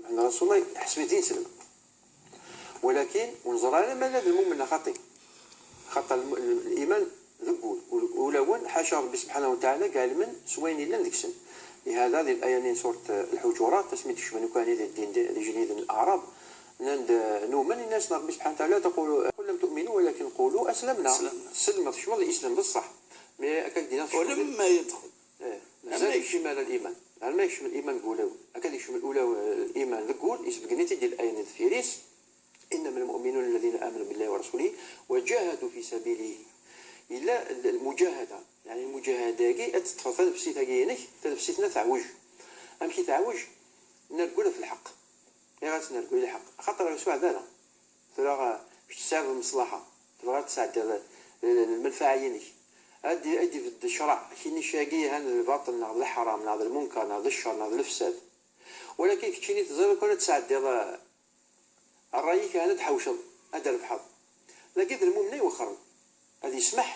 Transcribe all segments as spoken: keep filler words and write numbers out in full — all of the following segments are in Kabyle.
Ɛni Rasulullah iḥseb-it d ineslem. Walakin ur neẓra ara ma d lmumen neɣ xaṭi. Xaṭer lm-, l-, liman deg wul. Ul-, ulawen, ḥaca Ṛebbi subḥanahu wa taɛala, i iɛelmen s wayen yellan deg-sen. Lihada, di laya-nni n surat, eh, Lḥuǧurat, asmi d-kecmen ukani di ddin d, d ijdiden n Aɛrab, nnan-d, eh, numen, inna-asen Ṛebbi subḥanahu wa taɛala, taqulu, qul lam tu'minu walakin qulu aslamna. Aslamna. Tesselmeḍ, tkecmeḍ di lislam, d ṣṣeḥ. Mais akka k-d-yenna tecfiḍ. ولما يدخل. Eh, mazal yekcem ara liman. Ɣer ma yekcem liman deg ulawen. Akka d yekcem ulaw-, liman deg wul, isbeggen-it-id di laya-nni deffir-is. إنما المؤمنون الذين آمنوا بالله ورسوله وجاهدوا في سبيله. Yella l-, lmuǧahada. Yeɛni lmuǧahada-agi ad teṭṭfeḍ tanefsit-agi-inek, tanefsit-nni teɛwej. Amek i teɛwej? Nergel ɣef lḥeqq. Ayɣer ad tt-nergel i lḥeqq? Axaṭer ur yesweɛd ara. Tura, eh, kečč tesɛiḍ lmeṣlaḥa, tebɣiḍ ad tesɛeddiḍ, eh, lmenfaɛa-inek. Ad d-, ad d-ibedd ccṛeɛ, kinic-agi han d lbaṭel neɣ d leḥram neɣ d lmunkar neɣ d ccer neɣ d lefsad. Walakin keččini teẓriḍ akk ara tesɛeddiḍ, eh, ṛṛay-ik, han ad tḥewceḍ, ad d-trebḥeḍ. Dagi d lmumen ay iwexxren. Ad yesmeḥ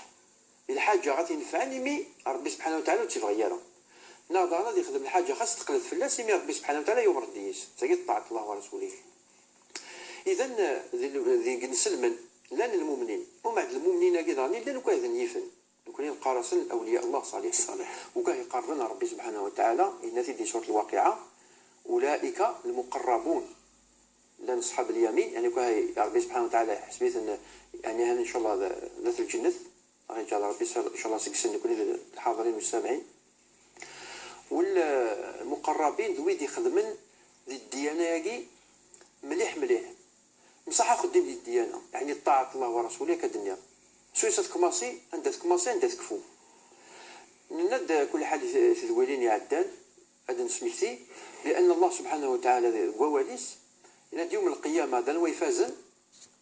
di lḥaǧa ad t-inefɛen imi Ṛebbi subḥanahu wa taɛala ur tt-ibɣi ara. Neɣ daɣen ad yexdem lḥaǧa xas teqleb fell-as imi Ṛebbi subḥanahu wa taɛala yumeṛ-d deg-s. D tagi ṭṭaɛet Allah wa rasulih. Idan, di, di, deg inselmen, llan lmumnin. Umbeɛd lmumnin-agi daɣen, llan ukahden yifen. Nekni neqqar-asen awliya Allah ṣaliḥin. Ṣaliḥ. Ukah iqerben Ṛebbi subḥanahu wa taɛala, yenna-t-id di surat Lwaqiɛa, أولئك المقربون. Llan ṣḥab lyamin, yeɛni ukah Ṛebbi subḥanahu wa taɛala iḥseb-iten, yeɛni han, ncallah, d, d at lǧennet. Aɣ iǧɛel Ṛebbi, ncallah, seg-sen nekni d lḥaḍrin u ssamɛin. Wal muqerrabin d wid ixedmen di ddiyana-agi mliḥ mliḥ. Mṣaḥ axeddim di ddiyana, yeɛni ṭṭaɛet Allah wa rasulih, akka d-nniɣ. Swayes ad tkmaṣi, anda tkmaṣi, anda tekfu. Nenna-d kul ḥal i t-, tedwilin iɛeddan, ad d-nesmekti, لأن Allah subḥanahu wa taɛala deg wawal-is, yenna-d yawm lqiyama d anwa ifazen,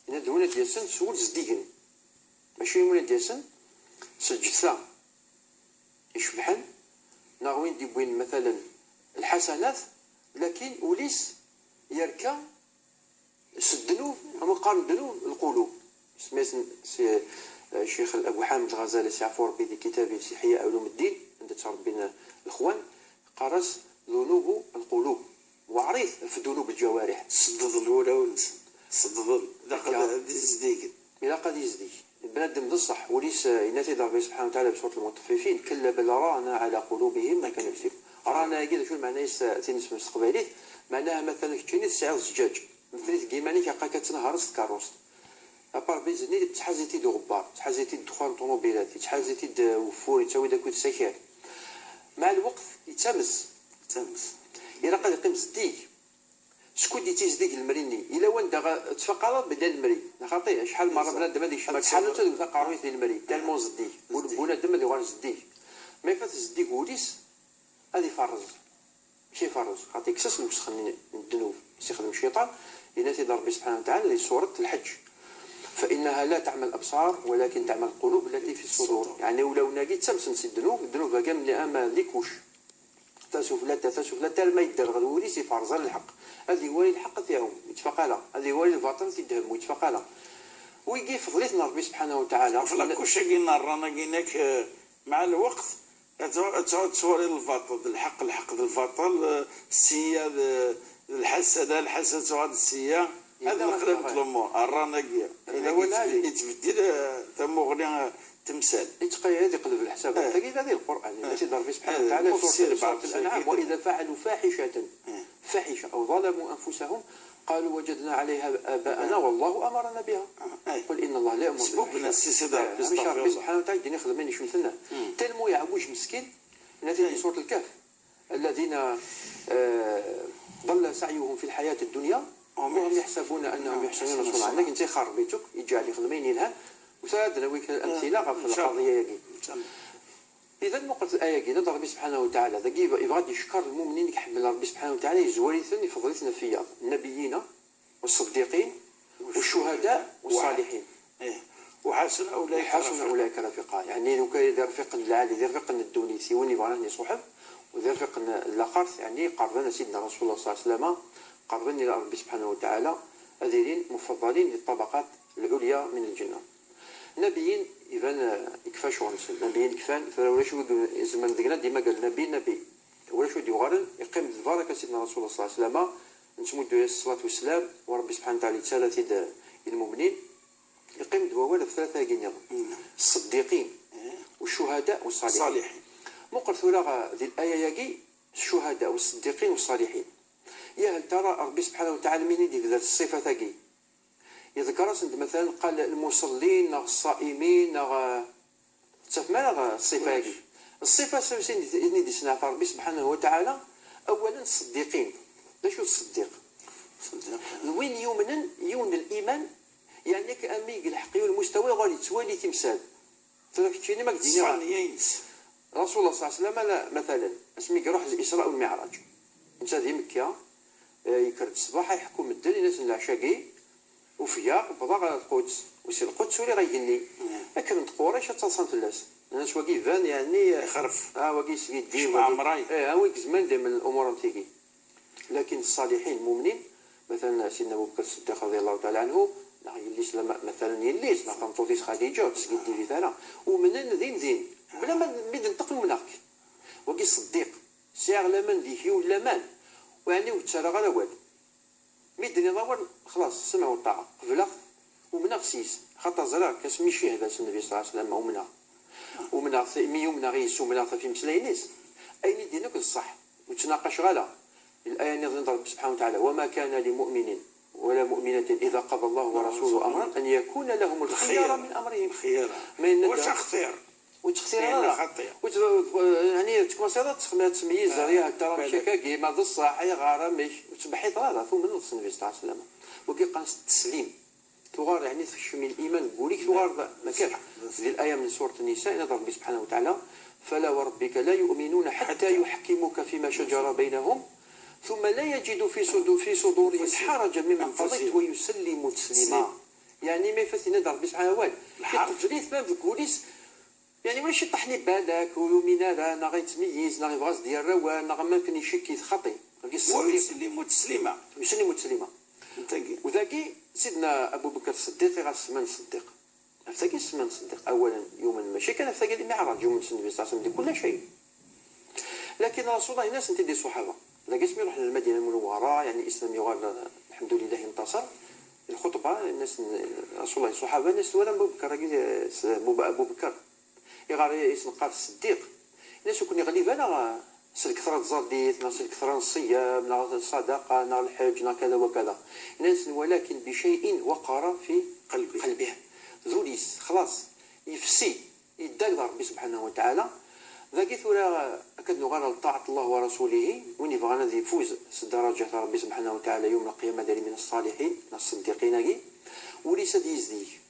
yenna-d win ad d-yasen s wul zeddigen. Mačči win ad d-yasen s lǧetta icebḥen, neɣ win d-yewwin, matalan, lḥasanat, lakin ul-is yerka s ddnub, ama qqaren ddnub, lqulub. Isem-is si, eh, Ccix Abu Ḥamid Lɣazali, s yeɛfu Ṛebbi, di kitab-is Iḥya Ɛulumeddin, anda ttṛebbin lexwan, yeqqar-as ذنوب القلوب. Weɛrit ɣef ddnub lǧawariḥ. Seddḍen wulawen-nsen. Seddḍen. Ilaq ad, ad izdigen. Ilaq ad yezdig. Bnadem d ṣṣeḥ, ul-is, eh, yenna-t-id Ṛebbi subḥanahu wa taɛala di surat Lmuṭeffifin, كلا بل ران على قلوبهم ما كانوا يكسبون. Rana-agi d acu lmeɛna-is, eh, tinesem s teqbaylit? Meɛnaha, matalan, keččini tesɛiḍ zzǧaǧ, mfel-it deg yiman-ik, ilaq-ak ad tnehreḍ s tkeṛṛust. Apar bizni, yettḥaz-it-id uɣebbar, yettḥaz-it-id ddexxan n ṭumubilat, yettḥaz-it-id, eh, ugeffur, yettawi-d akked usakal. Mɛa lweqt, yettames. Yettames. Ilaq ad yeqqim zeddig. Skud yettizdig lemri-nni, yella wanda ɣ-, tettfaqareḍ belli lemri, neɣ xaṭi, acḥal merra bnadem ad yekcem ar tḥanut ad iwet aqerruy-is di lemri, tellement zeddig. Ul n bunadem ad yuɣal zeddig. Ma ifat zeddig wul-is, ad iferrez. Mačči iferrez, xaṭi yekkes-as lewsex-nni n ddnub, s ixdem cciṭan, yenna-t-id Ṛebbi subḥanahu wa taɛala di surat Lḥeǧǧ, فإنها لا تعمى الأبصار ولكن تعمى القلوب التي في الصدور. Yeɛni ulawen-agi ttamsen si ddnub, ddnub-agi am, am likuc. Tasufla, ta, tasufla, ta, arma yedder ɣer wul-is, iferẓ ar lḥeq. Ad iwali lḥeq, ad t-iɛum, yettfaq ala. Ad iwali lbaṭel, ad t-idhem, yettfaq ala. Wigi, ifeḍl-iten Ṛebbi subḥanahu wa taɛala. Ɣef lakuc-agi n ṛṛan-agi-inek, eh, mɛa lweqt, ad tɛu-, ad tɛuḍ tettwaliḍ lbaṭel d lḥeq, lḥeq d lbaṭel, eh, sya d, d lḥasad, lḥasad tuɣal-d sya. Ad lqlab n lumuṛ, ṛṛan-agi. Yettbeddil, eh, tamuɣli, eh, temsal. Yettqayad, yeqleb leḥsab. Eh. Tagi d Lqur'an. Eh. Yenna-t-id Ṛebbi subḥanahu wa taɛala, eh, surat, surat Al-An'am, وإذا فعلوا فاحشة، eh, فاحشة أو ظلموا أنفسهم قالوا وجدنا عليها آباءنا، eh, والله أمرنا بها. Eh. قل إن الله لا يأمر بالفحشاء. Sbubben-as si Sidi Ṛebbi, eh, astaɣfirullah. Ṛebbi subḥanahu wa taɛala, ddin ixedmen icemten. Hmm. Tellement yeɛwej meskin, yenna-t-id di surat Lkehf. الذين، آه، ضل سعيهم في الحياة الدنيا وهم يحسبون أنهم يحسنون صنعا. Akken ttixxar Ṛebbi tuk, yeǧǧa-d ixdem ayen yelhan, u tura ad d-nawi kra n amtila ɣef lqaḍiya-agi. Idan, muqlet ayagi, nnan-d Ṛebbi subḥanahu wa taɛala, dagi yebɣa, yebɣa ad d-yeckeṛ lmumnin i iḥemmel Ṛebbi subḥanahu wa taɛala, yezwar-iten, ifeḍl-iten ɣef wiyaḍ, النبيين والصديقين والشهداء والصالحين. إيه. وحسن أولئك رفيقا. وحسن أولئك رفيقا. Yeɛni, lukan d irfiqen n lɛali, d irfiqen n ddunit, i win yebɣan ad ten-iṣuḥeb, u d irfiqen n laxert, yeɛni, qerben a Sidna Rasulullah صلى الله عليه وسلم, qerben ila Ṛebbi subḥanahu wa taɛala, ad ilin مفضلين للطبقات العليا من الجنة. Nabiyin, iban, eh, yekfa ccɣel-nsen. Nabiyin kfan, tura ulac wi izemren deg-neɣ ad d-yemmager nabi, nabi. Ulac wi d-yuɣalen, yeqqim d lbaraka Sidna Rasulullah صلى الله عليه وسلم, nettmuddu-yas ṣṣlat weslam, wa Ṛebbi subḥanahu wa taɛala yettarra-t-id i lmumnin. Yeqqim-d wawal ɣef tlata-agi nniḍen: ṣṣeddiqin, uccuhada, uṣṣaliḥin. Ṣaliḥin. Muqel tura, eh, di laya-agi, ccuhada, uṣṣeddiqin, uṣṣaliḥin. Yahel tara Ṛebbi subḥanahu wa taɛala mi d-yebder ṣṣifat-agi, iḍegger-asen-d, matalan, qal lmuṣellin neɣ ṣṣaimin neɣ, eh, tettafem ara, eh, ṣṣifa-agi. Ṣṣifa s-, s-, i d-, i d-isneɛta Ṛebbi subḥanahu wa taɛala, awalen ṣṣeddiqin. D acu d ṣṣeddiq? Ṣṣeddiq. D win yumnen yiwen n liman, yeɛni, ak-, ami deg lḥeqq yiwen lmustawa, yuɣal yettwali timsal. Tura keččini ma k-d-iniɣ, ṣṣfan ines. Rasulullah sallallahu alayhi wa sallam, ala, matalan, asmi iruḥ Isra wal Miɛraǧ, netta di Mekka, eh, yekker-d ṣṣbeḥ, iḥekku medden, ini-asen leɛca-agi, ufgeɣ, wwḍeɣ ɣer Lquds, u si Lquds uriɣ igenni. Kkren-d Qurayc ad ttaḍsan fell-as. Nnan-as wagi iban, yeɛni, ixref. Ah, wagi yesgiddi, wagi, eh, a wi gezmen di lumuṛ am tigi. Lakin ṣṣaliḥin, lmumnin, matalan, Sidna Abu Bekr Ṣeddiq, radi Allahu taɛala ɛanhu, neɣ yelli-s, lama-, matalan, yelli-s neɣ tameṭṭut-is Xadiǧa, ur tesgiddib ara. Umnen din din. Bla ma, mi d-neṭṭeq, umneɣ-k. Wagi ṣṣeddiq. Sɛiɣ laman deg-k, yiwen laman. Ur, yeɛni, ur ttarraɣ ara awal. Mi d-tenniḍ awal, xlaṣ, ssemɛ u ṭṭaɛa. Qebleɣ-t, umneɣ s-yes. Xaṭer ẓriɣ-k asmi ccihda s Nnbi ṣalla Llahu ɛalayhi wa sallam, umneɣ. Umneɣ-t, mi umneɣ yes, umneɣ-t ɣef imeslayen-is. Ayen i d-yenna akk d ṣṣeḥ. Ur ttnaqaceɣ ara. Laya nniḍen n Ṛebbi subḥanahu wa taɛala: وما كان لمؤمن ولا مؤمنة إذا قضى الله ورسوله أمرا أن يكون لهم الخيرة من أمرهم. Lxiyara. Ma yenna-d wac axtir? Ur ttextir ara. Yenna xaṭi. Ur tt-, yeɛni, ur tettmeyyzeḍ ara, ad txemmem, ad tmeyyzeḍ, ah, yah, tara amek akkagi, ma d ṣṣeḥ, ayɣer, amek, ur tettbeḥḥiḍ ara, tumneḍ s Nnbi ṣalla Llahu ɛalayhi wa sallam. Wagi qqaren-as teslim. Tuɣal, yeɛni, tekcem liman deg wul-ik, tuɣal d, d, mačči d, di laya n surat Nnisa, yenna-d Ṛebbi subḥanahu wa taɛala: فلا وربك لا يؤمنون حتى يحكموك فيما شجر بينهم ثم لا يجدوا في صدو-، في صدورهم حرجا مما قضيت ويسلموا تسليما. Yeɛni, ma ifat, yenna-d Ṛebbi subḥanahu wa taɛala, lḥerǧ, iṭṭef-it ma deg wul-is, yeɛni, ulac iṭṭaḥ n ibalak, ur yumin ara, neɣ yettmeyyiz, neɣ yebɣa ad s-d-yerr awal, neɣ am akken icikk-it, xaṭi. Dagi ṣṣeddiq. ويسلموا تسليما. ويسلموا تسليما. Dagi. U dagi, Sidna Abu Bekr Ṣeddiq, i ɣas semman Ṣeddiq. Ɣef tagi semman Ṣeddiq. Awalen, yumen mačči kan ɣef tagi n Lmiɛraǧ, yumen s Nnbi ṣalla Llahu ɛalayhi wa sallam di kul cay. Lakin Rasulullah yenna-asen-t-id i ṣṣuḥaba. Dagi asmi ruḥen ɣer Lmadina Lmunawwara, yeɛni Lislam yuɣal, lḥemdulillah, intaṣer. Lxuṭba, yenna-asen Rasulullah i ṣṣuḥaba, yenna-asen: "Twalam Abu Bekr-agi, s-, Abu Bekr?" Iɣer i s-neqqar Ṣeddiq? Ini-as ur ken-iɣlib ara s lketṛa n tẓallit, neɣ s lketṛa n ṣṣiyam, neɣ ṣṣadaqa, neɣ lḥeǧ, neɣ kada wa kada. Ini-asen: "Walakin bi cay'in waqara fi qalbi." Qalbi. D ul-is, xlaṣ, yefsi, yedda d Ṛebbi subḥanahu wa taɛala. Dagi tura, akka d nuɣal ɣer ṭaɛat Allah wa rasulihi, win yebɣan ad ifuz s daraǧat Ṛebbi subḥanahu wa taɛala yawm lqiyama, ad yili min ṣṣaliḥin, neɣ ṣṣeddiqin-agi, ul-is ad yizdig.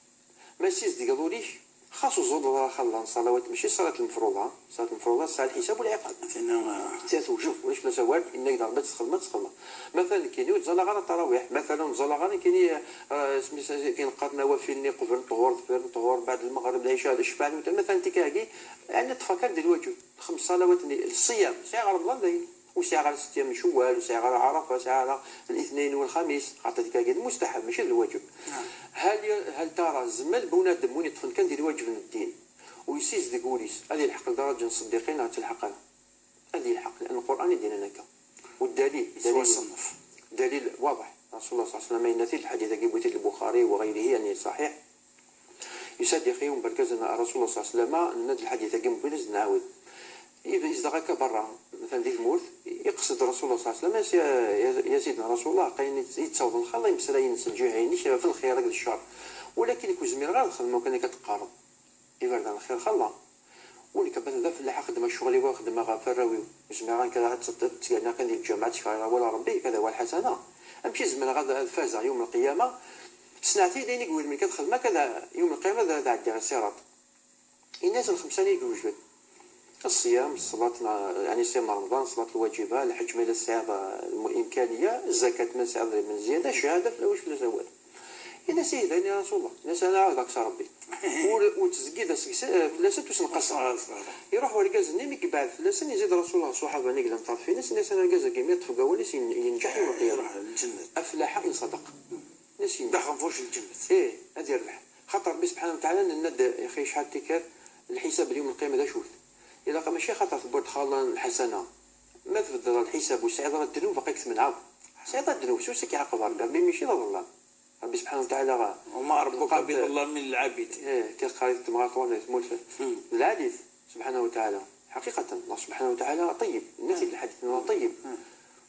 Ma ssizdgeḍ ul-ik, xas ur tẓulleḍ ara xalla n ṣṣalawat, mačči ṣṣalat lmefruḍa, ṣṣalat lmefruḍa tesɛa lḥisab u lɛiqab. Tina, ah, tina tewjeb, ulac fell-as awal, yenna-k-d Ṛebbi ad txedmeḍ, ad txedmeḍ. Matalan, nekkini ur ttẓallaɣ ara ṭarawix, matalan, ur ttẓallaɣ ara nekkini, ah, smis-, akken qqaren nawafil-nni qbel ṭṭhur, deffir n ṭṭhur, mbeɛd lmeɣrib, lɛica, ccfaɛ n witri, matalan, tika-agi, ɛni ṭṭfeɣ kan di lwaǧeb, xems ṣṣalawat-nni, ṣṣiyam, sɛiɣ Remḍan dayen. Ur sɛiɣ ara setta n Cewwal, ur sɛiɣ ara Ɛarafa, ur sɛiɣ ara Litnin u Lxamis, xaṭer tika-agi d mustaḥab, mačči d lwaǧeb. Naam. Hal, hal tara, zmal bunadem win yeṭṭfen kan di lwaǧeb n ddin, u yessizdeg ul-is, ad yelḥeq ldaraǧa n ṣṣeddiqin, neɣ ad telḥeq ara? Ad yelḥeq, lian Lqur'an i d-yennan akka. U ddalil, ddalil, yettwaṣennef. Ddalil waḍeḥ. Rasulullah ṣalla Llahu ɛalayhi wa sallam yenna-t-id, lḥadit-agi yewwi-t-id Lbuxari wa ɣayrihi, yeɛni ṣaḥiḥ. Yusa-d ixef yiwen n wergaz n Rasulullah ṣalla Llahu ɛalayhi wa sallam, nenna-d lḥadit-agi mebla ad nɛawed. Yezdeɣ akka berra, matalan di tmurt, iqsed Rasulullah ṣalla Llahu ɛalayhi wa sallam, yenna-as: "Ya, ya, ya Sidna Rasulullah, aql-aɣ i d-yettawḍen lxaḍa imeslayen s lǧiha-inek ɣef lxir akked ccer. Walakin nekk ur zmireɣ ara ad xedmeɣ kan akka teqqareḍ. Iberdan n lxir xalla. U nekk, atan d afellaḥ, xeddmeɣ ccɣel-iw, xeddmeɣ ɣef warraw-iw. Ur zmireɣ ara ad tt-, ad ttgalla kan di lǧameɛ, ad ttkeɣ awal Ṛebbi, kada wa lḥasana. Amek i zemreɣ ad, ad fazeɣ yawm lqiyama? Sneɛt-iyi-d ayen i iwulmen kan xedmeɣ, kada yawm lqiyama ad, ad ɛeddiɣ i ṣṣiraṭ." Ini-as lxemsa-nni i iwejden: ṣṣyam, ṣṣalat, yeɛni ṣṣyam n Remḍan, ṣṣalat lwaǧiba, lḥeǧ ma yella tesɛiḍ, eh, imkaniya, zzakat ma tesɛiḍ idrimen zzyada, cchada, fell-, ulac fell-as awal. Ini-as: "Ihi dayen, ya Rasulullah." Ini-as: "Ana ɛahdeɣ-k s Ṛebbi. Ur, ur ttzeggid aseg-, eh, fell-as, ur tt-ssenqaseɣ." Iruḥ wergaz-nni, mi yebɛed fell-asen, yezzi-d Rasulullah ṣṣuḥaba-nni i yellan ṭṭerf-ines, ini-asen: "Argaz-agi mi yeṭṭef deg wawal-is, yen-, yenǧeḥ yawm lqiyama. Iruḥ lǧennet. Aflaḥa in ṣadaq." Ini-as: "Yenǧeḥ." D axenfuc n lǧennet. Ih, ad yerbeḥ. Xaṭer Ṛebbi subḥanahu wa taɛala, nenna-d, ixi, acḥal tikkal, lḥisab n yawm lqiyama d acu-t? Ilaq mačči xaṭer tewwiḍ lxaḍa n lḥasana. Ma tbeddleḍ lḥisab ur tesɛiḍ ara ddnub, baqi-k tmenɛeḍ. Tesɛiḍ ddnub, s wacu i k-iɛaqeb Ṛebbi? Ṛebbi mačči d aḍellam. Ṛebbi subḥanahu wa taɛala ɣa-, وما ربك قد- بظلام للعبيد. Eh, kif qqaren temɣart ɣur-neɣ tmurt n Lɛali, subḥanahu wa taɛala. Ḥaqiqatan, Allah subḥanahu wa taɛala ṭeyyeb. Nnan-t-id lḥadit, inna Allah ṭeyyeb.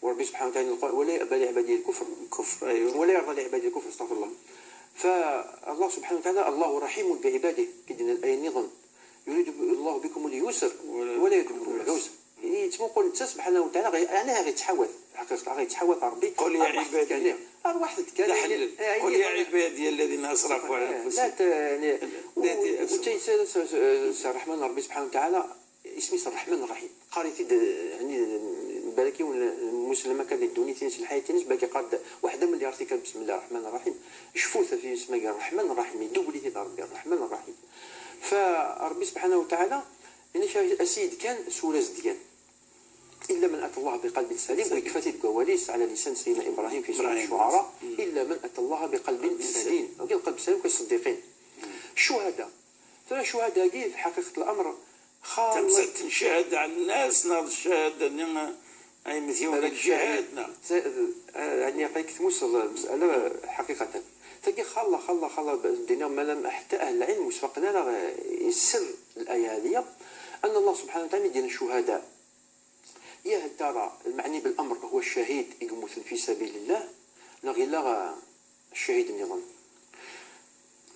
U Ṛebbi subḥanahu wa taɛala, di Lqur'an, ولا يأبى لعباده الكفر. كفر، أيوة. ولا يرضى لعباده الكفر، أستغفر الله. Fa Allah subḥanahu wa taɛala, الله رحيم بعباده, i d-yenna aya nniḍen. يريد الله بكم اليسر ولا يريد بكم العسر. Yettmuqul netta subḥanahu wa taɛala, ɣi-, yeɛni ɣa yettḥawat, lḥaqiqa, ɣa yettḥawat Ṛebbi. قل يا عبادي. Ṛwaḥ tekkan, قل يا عبادي الذين أسرفوا على لا أنفسهم. ت-، يعني، u-, u-, u-, الرحمن ربي سبحانه وتعالى، اسميس الرحمن الرحيم. قريت د-، يعني، بالك يوم المسلم كان الدنيا تنس الحياة تنس، باقي قاد واحدة من اللي عرفتي كان بسم الله الرحمن الرحيم. شفوت في اسمه الرحمن الرحيم، يدوب لي في ربي الرحمن الرحيم. فربي سبحانه وتعالى، يعني، شاف السيد كان سورة زديان. إلا من أتى الله بقلب سليم، ويكفى تيد قواليس على لسان سيدنا إبراهيم في سورة الشعراء: إلا من أتى الله بقلب سليم. وقال قلب سليم كالصديقين. الشهداء. ترى الشهداء كيف في حقيقة الأمر؟ خالص. تمسك الشهادة على الناس، ناض الشهادة، نعم. أي مثيون الجهاد، نعم. يعني، يعطيك تموس المسألة حقيقة. تلقى خالة، خالة، خالة، دينا ما لم حتى أهل العلم وسبقنا لها السر الآية هذه، أن الله سبحانه وتعالى يدينا الشهداء. يا هل ترى المعني بالأمر هو الشهيد يموت في سبيل الله، لا غير لا الشهيد نظام.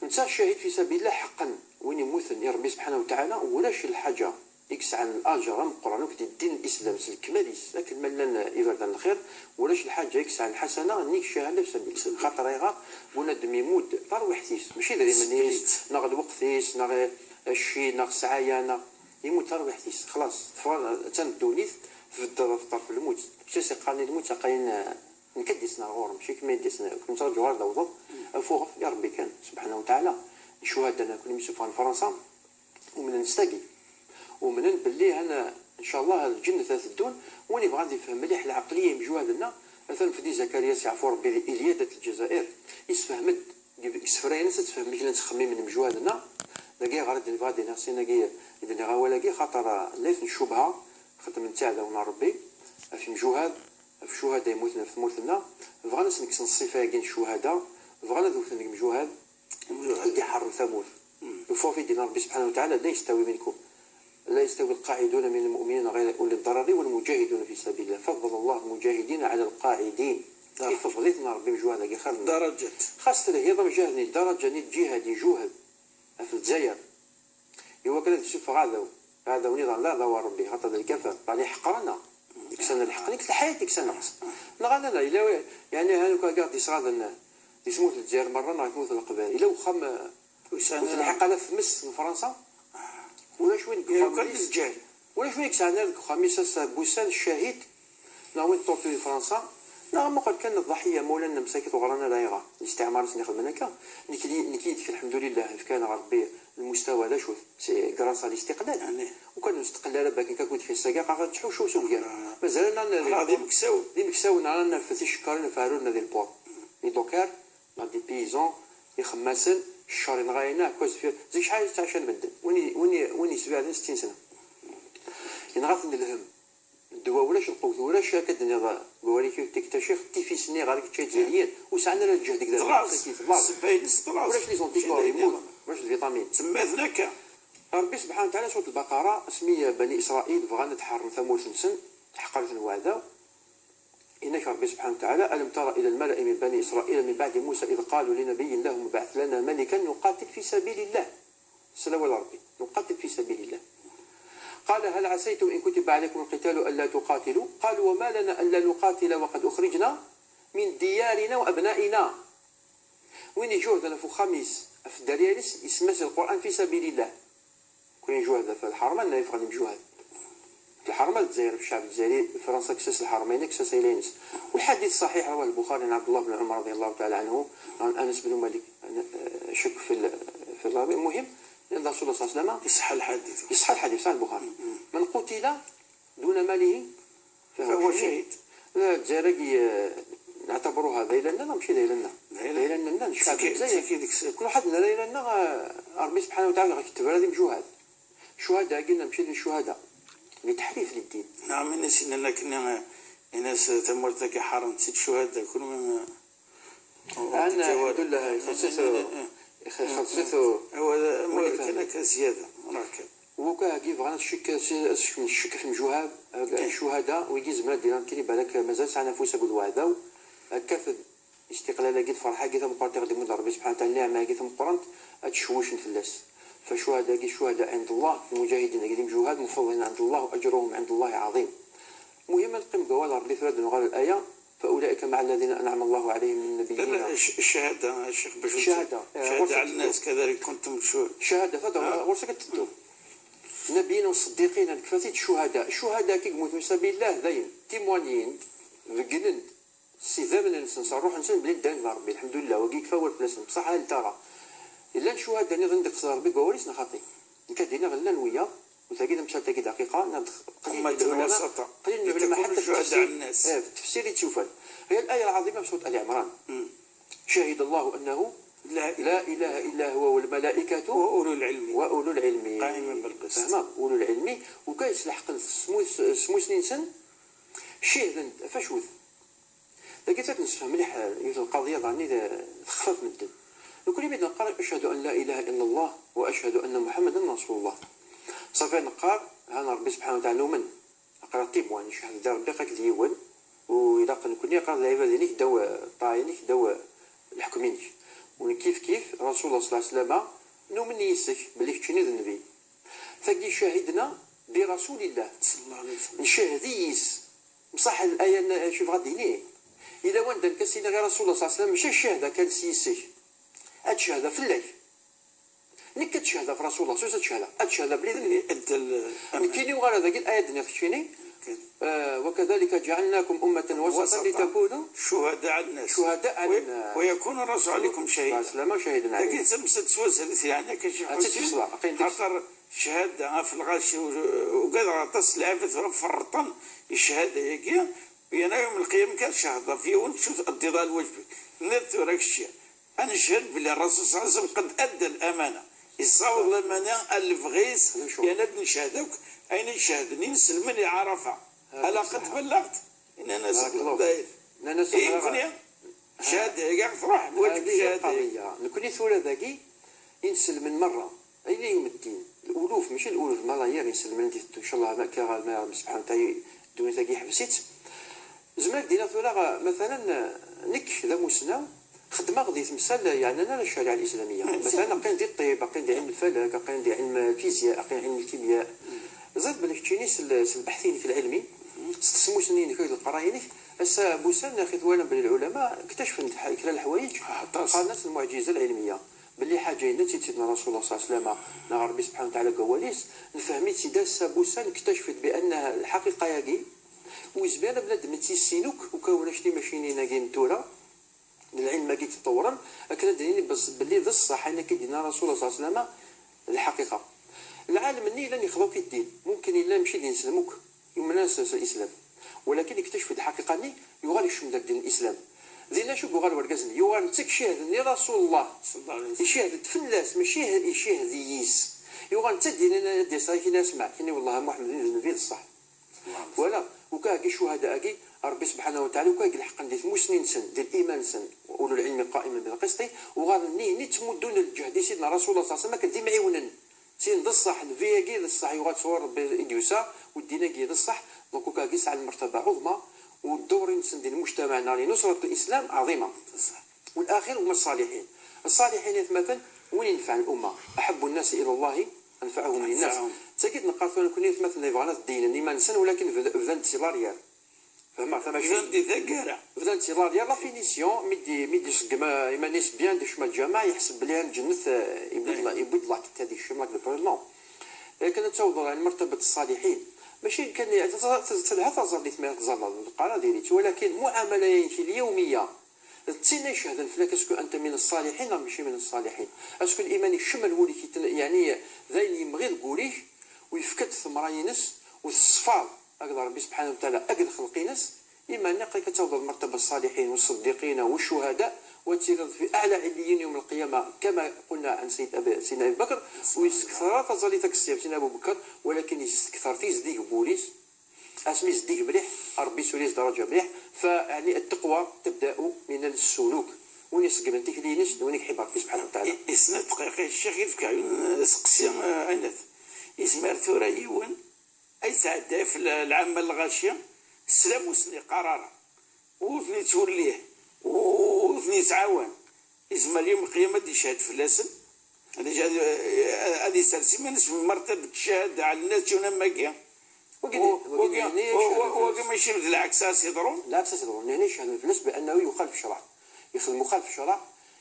نتا الشهيد في سبيل الله حقا وين يموت يا ربي سبحانه وتعالى، ولاش الحاجة يكسع عن الأجر مقرن في الدين الإسلام، سلك ماليس، لكن من لنا إبرد الخير، ولاش الحاجة يكسع الحسنة نيك شهادة في سبيل الله. خاطر يغا بنادم يموت ترويحتيس، ماشي ذا يمنيس، ناغ الوقتيس، ناغ الشي، ناغ السعايا، ناغ يموت ترويحتيس، خلاص، تفرغ تان الدونيت، في الدار، في طرف الموت. شي سيقاني الموت، قاين نكدسنا غور، ماشي كما يدسنا، كنت رجو غير دوضت، أفوغ يا ربي كان، سبحانه وتعالى. الشهداء أنا كل يوسف عن فرنسا، ومن نستقي، ومن نبلي أنا إن شاء الله الجنة تدون، وين يبغى يفهم مليح العقلية مجوهد لنا، مثلا فدي زكريا سي عفو ربي إليادة الجزائر، يسفهمد، يسفرين ستفهم مليح نتخمي من مجوهد لنا، لقي غرد يبغى دينا سينا قي، إذا غاوة لقي خاطر ليس الشبهة، خدم نتاع داونا ربي، في مجوهد، في شهداء يموتنا في ثمورتنا، بغانا نكسن الصفة كاين الشهداء، بغانا ذوك نجم جهاد، يدي حر ثمور. الفوفي دين ربي سبحانه وتعالى لا يستوي منكم، لا يستوي القاعدون من المؤمنين غير أولي الضرر والمجاهدون في سبيل الله، فضل الله المجاهدين على القاعدين. كيف فضلتنا ربي مجهود هذا خير درجة. خاصة الهضم جاهدني درجة ني الجهاد يجوهد في الجزائر. إوا كان تشوف غاداو، غاداو نظام لا ضوى ربي، خاطر الكفر، راني حقرنا. يكسرنا الحق، نيك الحياة يكسرنا. لا، لا، لا، إلا وي-، يعني، هانوك قاعد يصرادن، يسموت الجزائر مرة، ناغ يموت القبائل. إلا وخام، وسان وتلحق على في مس من فرنسا، ولا شوي نقول يا خام كان ميس. الجهل. ولا شوي يكسرنا لك خميسة بوسان الشهيد، لا وين تورتو فرنسا، لا ما قد كان الضحية مولانا مساكت وغرانا لا يغا. الاستعمار سني خدمنا كا. نكي، نكي ديك الحمد لله، كان ربي المستوى لا شوف، سي غراس على الاستقلال. يعني. وكان نستقل على باك، كان كنت في الساقة، قاعد تحوش وسوق يعني. مازال لنا ن-، هذه مكساو. دي مكساو، نعرف نفس الشكر، نفعلوا لنا ذي البور. لي دوكار، لا دي بيزون، يخماسن، الشهر نغاينا، كوز في، زي شحال تاع شان بدل. وين، وين، وين يسبي هذا ستين سنة. ينغاث من الهم. الدواء ولاش القوت، ولاش هكا الدنيا ضا-، قوالي كيف تكتشف، تيفيسني غير كتشي جزائريين، وسعنا للجهد كذا. خلاص. خلاص. سبعين، خلاص. ولاش لي زونتيكور يموت، ولاش الفيتامين. سماتنا كا. ربي سبحانه وتعالى، سورة البقرة، سمي بني إسرائيل، بغانا تحرم ثمورة نسن، تحقرت الوعدة. إنك ربي سبحانه وتعالى، ألم تر إلى الملأ من بني إسرائيل من بعد موسى إذ قالوا لنبي لهم ابعث لنا ملكا نقاتل في سبيل الله. صلوا على ربي، نقاتل في سبيل الله. قال هل عسيتم إن كتب عليكم القتال ألا تقاتلوا؟ قالوا وما لنا ألا نقاتل وقد أخرجنا من ديارنا وأبنائنا. وين يجوه ذا فو خميس، في الدريالس، يسمى القرآن في سبيل الله. كون يجوه ذا في الحرمة، لا يفغل يجوه. في الحرمة الجزائر، في الشعب الجزائري، فرنسا كساس الحرمين، كساس إلينس. والحديث الصحيح رواه البخاري عن عبد الله بن عمر رضي الله تعالى عنه، عن أنس بن مالك، أنا، آه، شك في ال-، في الرابع. المهم، لأن الرسول صلى الله عليه وسلم يصح الحديث. يصح الحديث، صحيح البخاري. من قتل دون ماله فهو فهو شهيد. شهيد. لا، الجزائر، آه، نعتبروها ذيلنا، لا، ماشي ذيلنا. ذيلنا. ذيلنا، الشعب تيكي-، الجزائري. تيكي ديك الس-، كل واحد لنا ذيلنا، آه، ربي سبحانه وتعالى غيكتب هذه مجهود. شهداء، قلنا ماشي ذي الشهداء. لتحريف للدين. نعم، إن سننا كنا Ini-as tamurt-agi ḥaren-tt-id ccuhada, kunwi ma... Ɛni, alḥemdulillah, ixelṣ-it u-, ixelṣ-it u-, Awa, amur kan akka ziyada, rak. Wakka-agi bɣan ad ccek-, ad s-, ad sekmen ccek ɣef imjuhad, ccuhada, wigi zemren ad d-inan kini balak mazal sɛan afus akked uɛdaw, akka-t-id istiqlal-agi d lferḥ-agi tameqqrant i ɣ-d-imudd Rebbi subḥanahu wa taɛala, nniɛma-agi tameqqrant ad tcewwicen fell-as. Facuhada-agi, ccuhada ɛinda Allah, lmuǧahidin-agi d imjuhad, mufeḍlin ɛinda Allah, u aǧruhum ɛinda Allah ɛaḍim. Muhim ad neqqim deg wawal n Rebbi tura ad d-nuɣal ɣer laya, فأولئك مع الذين أنعم الله عليهم من النبيين. Ccahada, a Ccix, bac ccahada, eh, ɣur-s ad teddu. كذلك كنتم شهداء. Ccahada, tada, ɣur-s ad teddu. Nabiyyin u ṣṣeddiqin, nekfa-t-id ccuhada. Ccuhada-agi yemmuten fi sabilillah, dayen, timwanyin, beggnen-d s idammen-nsen, s ṛṛuḥ-nsen, belli ddan ɣer Ṛebbi. Lḥemdulillah, wagi yekfa wawal fell-asen. Bṣaḥ, hal tara, llan ccuhada nniḍen i d-iqsed Ṛebbi deg wawal-is, neɣ xaṭi? Nekk ad d-iniɣ llan wiyaḍ, u tagi d tamsalt-agi daqiqa, nad-, qlil n lɛulama, qlil n lɛulama ḥatta tefsir, eh, tefsir i tt-yufan. هي الآية العظيمة في سورة آل عمران. شهد الله أنه لا إله إلا هو والملائكة وأولو العلم قائما بالقسط. Fehmeɣ, ulul ɛilmi, ukan yeslḥeqen s smus-, smusni-nsen, cihden, fac wet. Dagi ad nessefhem mliḥ, eh, yiwet n lqaḍiya daɣen i d-, texfaf medden. Nekni mi d-neqqar أشهد أن لا إله إلا الله وأشهد أن محمدا رسول الله. Ṣafi neqqar, ha Ṛebbi subḥanahu wa taɛala numen. Aql-aɣ timwan, ncehhed da Ṛebbi akked yiwen, u ilaq nekni aql-aɣ d lɛibad-inek ddaw ṭṭaɛa-inek, ddaw leḥkem-inek. U kif kif, Rasulullah ṣalla Llahu ɛalayhi wa sallam, numen yis-k, belli keččini d nnbi. Tagi cahidna bi Rasulillah. Ṣalla Llahu ɛalayhi wa sallam. Ncehhed yis. Mṣaḥ laya n-, acu yebɣa ad d-yini? Ila wanda nekk as-iniɣ i Rasulullah ṣalla Llahu ɛalayhi wa sallam, mačči cahda kan s yis-k. Ad cehda fell-ak. Nekk ad cehda ɣef Rasulullah, s ad cehda, ad cehda belli d nnbi. Nekkini uɣal dagi, aya d-nniɣ keččini, eh, وكذلك جعلناكم أمة وسطا لتكونوا شهداء على الناس شهداء على الناس. ويكون الرسول عليكم شهيدا. Ɛeslama, شهيدا عليكم. Tagi d tamsalt s wazal-is, yeɛni akka Ccix Ḥusin, xaṭer cchada ɣef lɣaci, ugadeɣ aṭas n lɛibad tura ferrṭen i cchada-agi, yerna yawm lqiyama kan tcehdeḍ ɣef yiwen, tcud taddiḍ lwajeb-ik. Tenniḍ tura kečči, ad neched belli Rasul ṣalla Llahu ɛalayhi wa sallam qad adda lamana, yessaweḍ lamana ar lebɣi-s, yerna ad neched akk ayen i cehden inselmen i Ɛarafa. Ala qad ballaɣt? Nnan-as, dayt. Nnan-as, i nekni, cchada-agi truḥ, lwajeb cchada-agi. Nekni tura dagi, inselmen merra, ayen i yum ddin, luluf, mačči luluf, malayir inselmen di teddu, ncallah, ma akka ɣer ma Ṛebbi subḥanahu wa taɛala, ddunit-agi yeḥbes-itt. Zemreɣ ad d-iniɣ tura, matalan, nekk d amussnaw, xeddmeɣ di temsal yeɛnan ara ccariɛa lislamiyya. Matalan, aql-in di ṭṭib, aql-in di ɛilm lfalak, aql-in di ɛilm lfizya, aql-in di ɛilm lkimya. Ẓriɣ belli keččini s l-, s lbeḥt-inek lɛilmi, s tesmusni-inek akked leqraya-inek, ass-a, Busan, axi twalam belli lɛulama ktacfen-d ḥa-, kra n leḥwayeǧ, qqaren-as lmuɛǧiza lɛilmiyya. Belli ḥaǧa yenna-tt-id Sidna Rasulullah ṣalla Llahu ɛalayhi wa sallam, neɣ Ṛebbi subḥanahu wa taɛala deg wawal-is, nefhem-itt-id ass-a Busan, ktacfet bi anna lḥaqiqa-agi, ur yezmir ara bnadem ad tt-yissin akk, ukan ulac timacinin-agi n tura, d lɛilm-agi i d-iṭewwren, akken ad d-nini bes-, belli d ṣṣeḥ ayen akka i d-yenna Rasulullah ṣalla Llahu ɛalayhi wa sallam, d lḥaqiqa. Lɛalem-nni yellan yexḍa akk i ddin, mumkin yella mačči d ineslem akk, yumen s, s Lislam. Walakin iktaccef-d lḥaqiqa-nni, yuɣal ikcem-d ɣer ddin n Lislam. Dinna acu yuɣal wergaz-nni? Yuɣal netta icehhed-nni Rasulullah. Ṣalla Llahu ɛalayhi wa sallam. Icehhed-d fell-as, mačči icehhed yis. Yuɣal netta d-yennan ad d-yas, ad k-yini asma', kini wellah a Muḥemmed, d nnbi d ṣṣeḥ. Voilà, ukan-agi ccuhada-agi, Ṛebbi subḥanahu wa taɛala, ukan-agi lḥeqqen di tmusni-nsen, di liman-nsen, ulul ɛilmi qa'iman bil qisti, uɣalen nitni ttmuddun lǧehd i Sidna Rasulullah ṣalla Llahu ɛalayhi wa sallam akken d imɛiwnen. Tin d ṣṣeḥ, nnbi-agi d ṣṣeḥ, yuɣal sɣur Ṛebbi i d-yusa, u ddin-agi d ṣṣeḥ, donc ukan-agi sɛan lmertaba ɛuḍma, u ddur-nsen di lmujtamaɛ neɣ di nusrat lislam ɛuḍma. U laxir huma ṣṣaliḥin. Ṣṣaliḥin, atmaten, win inefɛen lumma. Aḥebbu nnasi ila Llah anfaɛuhum linnasi. D tagi i d-neqqar tura nekni, atmaten, yebɣan ad ddinen iman-nsen, walakin bd-, bdan-d si l'arrière. Fehmeɣ tamacint. Bdan-d di taggara. Bdan-d si l'arrière, la finition, mi d-, mi d-iṣeggem, eh, iman-is bien, d acma lǧameɛ, yeḥseb belli ar lǧennet, eh, yewwi-d la, yewwi-d la tête ad yekcem, la, le premier, non. Akken ad tawḍeḍ ɣer lmertabat ṣṣaliḥin. Mačči kan, telha taẓallit mi ara tẓalleḍ, neqqar ad diri-tt, walakin muɛamala-inek lyawmiya, d tin ay icehden fell-ak, est-ce que anta min ṣṣaliḥin neɣ mačči min ṣṣaliḥin? Est-ce que liman ikcem ar wul-ik, yeɛni d ayen yemɣi deg wul-ik, u yefka-d tmeɣra-ines, u teṣfaḍ akked Ṛebbi subḥanahu wa taɛala, akked lxelq-ines, iman-nni aql-ik ad tawḍeḍ mertaba ṣṣaliḥin, u ṣṣeddiqina, u ccuhada, u ad tiliḍ fi aɛla ɛilliyin yawm lqiyama, kama qulna ɛan Sayyid Abi, Sidna Abi Bakr, u yessekter ara taẓallit akked Sidna Abu Bakr, walakin yessekter tizdi deg wul-is, Asmi zeddig mliḥ, Ṛebbi yessuli-as daraǧa mliḥ. Fa, yeɛni, التقوى تبدأ من السلوك. Win iṣeggmen tikli-ines d win i iḥib Ṛebbi subḥanahu wa taɛala. I snat dqayeq, Ccix, i d-fkeɣ yiwen n seqsi, eh, Ɛinat. Izmer tura yiwen ad yesɛedday f l-, lɛamma n lɣaci, sslam ur sen-iqqar ara, ur ten-ittwellih, ur ten-yettɛawan. Izmer yawm lqiyama ad d-icehhed fell-asen, ad icehhed, ad isers iman-is f lmertabet n ccahada ɛla nnas yun am wagi. Wagi d, wagi d, wagi, wagi mačči d lɛeks ara s-yeḍrun? Lɛeks ara s-yeḍrun. Nehni cehden fell-as bi annahu yuxalif ccreɛ. Yexdem muxalif ccreɛ,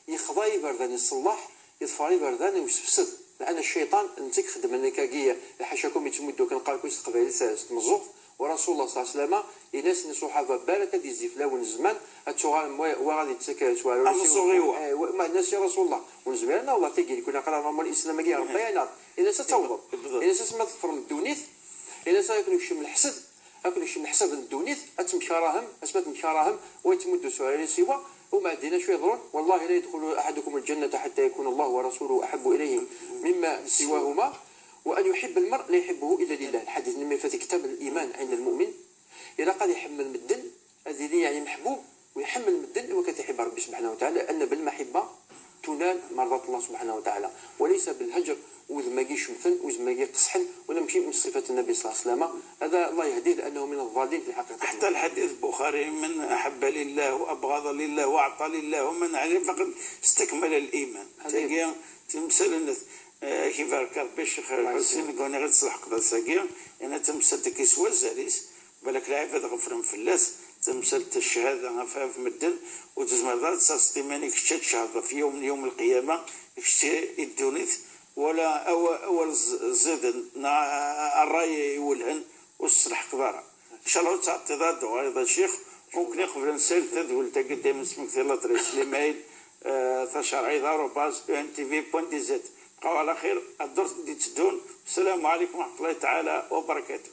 yexḍa iberdan iṣellaḥ, yeḍfer iberdan i usefsed. Lɛana cciṭan, netta i ixeddmen akkagi, ḥacakum, yettmuddu akken qqar-ken s teqbaylit, s tmeẓẓuɣt. U Rasulullah صلى الله عليه وسلم, ini-asen i ṣṣuḥaba, balak ad yezzi fell-awen zzman, ad tuɣalem wa, wa ad yettak s uɛrur-is. Am ṣṣuɣiwa. Eh, wa, ma nnas i Rasulullah, ur nezmir ara, Allah tagi, nekni aql-aɣ nɛummer Islam-agi, Rebbi ayen-aɣ. Ini-as ad tawḍem. Ini-as asmi ad tefrem ddunit, ini-as ad ken-yekcem leḥsed, ad ken-yekcem leḥsab n ddunit, ad temkarahem, asmi ad temkarahem, wa yettmuddu s uɛrur-is i wa, umɛeddin acu yeḍrun? والله لا يدخل أحدكم الجنة حتى يكون الله ورسوله أحب إليه مما سواهما، وأن يحب المرء لا يحبه إلا لله. Lḥadit-nni ma ifat iktamel liman ɛinda lmumin. Ilaq ad iḥemmel medden, ad yili, yeɛni, meḥbub, u iḥemmel medden i wakken ad t-iḥib Ṛebbi subḥanahu wa taɛala, لأن بالمحبة تنال مرضاة الله سبحانه وتعالى، وليس بالهجر. Udem-agi icemten, udem-agi iqesḥen, ula mačči min ṣṣifat Nnabi صلى الله عليه وسلم. Hada Allah yahdih, لأنه من الضالين في الحقيقة. حتى الحديث البخاري: من أحب لله وأبغض لله وأعطى لله ومنع لله فقد استكمل الإيمان. Hadi. Tagi, timsal n, eh, ad k-ibarek Ṛebbi, Ccix Lḥusin, nekk ur nniɣ ad tesleḥqeḍ ass-agi, yerna tamsalt-agi s wazal-is, balak lɛibad ɣeflen fell-as, tamsalt n ccahada ɣef, ɣef medden, ur tezmireḍ ara ad tesserseḍ iman-ik kečč ad tcehdeḍ ɣef yawm, yawm lqiyama, kečč i ddunit, wala awa-, awal ẓ-, ẓiden, neɣ ṛṛay iwelhen, ur tesleḥqeḍ ara. Ncallah ur tettɛeṭṭiḍ ara ad d-tuɣaleḍ a Ccix, u nekkni qbel ad nsel tadwilt-agi dayem nesmekti l'adresse, l'email, eh, tacerɛit arobase E N T V point D Z. Bqaw ɛla xir, ar ddurt i d-itteddun. Ssalamu ɛalaykum wa raḥmatullahi taɛala wa barakatuh.